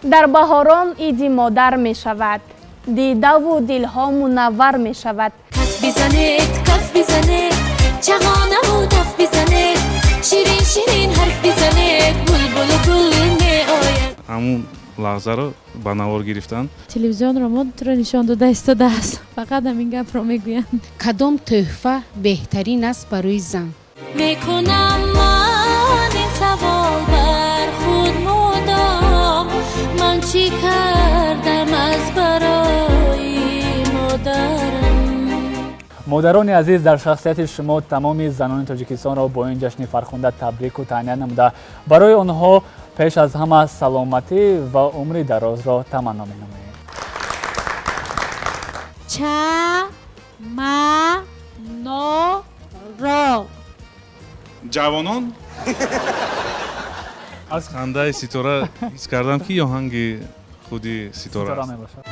Дар баҳорон иди модар мешавад, дидаву дилҳо мунаввар мешавад. Каф бизанед, каф бизанед, чағонаву таф бизанед, ширин ширин ҳарф бизанед, булбулу гул меояд. Ҳамун лаҳзаро ба навор гирифтан. Телевизионро мо туро нишон дода истодааст, фақат ҳамин гапро мегӯянд. Кадом тӯҳфа беҳтарин аст барои зан? Мекунам ман ин савол бар худ мудом: ман чӣ кардам аз барои модарам? Модарони азиз, дар шахсияти шумо тамоми занони Тоҷикистонро бо ин ҷашни фархунда табрику таҳният намуда, барои онҳо пеш аз ҳама саломатӣ ва умри дарозро таманно менамоем. Ча ма но ро. Ҷавонон, аз хандаи Ситора ҳис кардам, ки оҳанги худи Ситора Ситора аст. мебошад.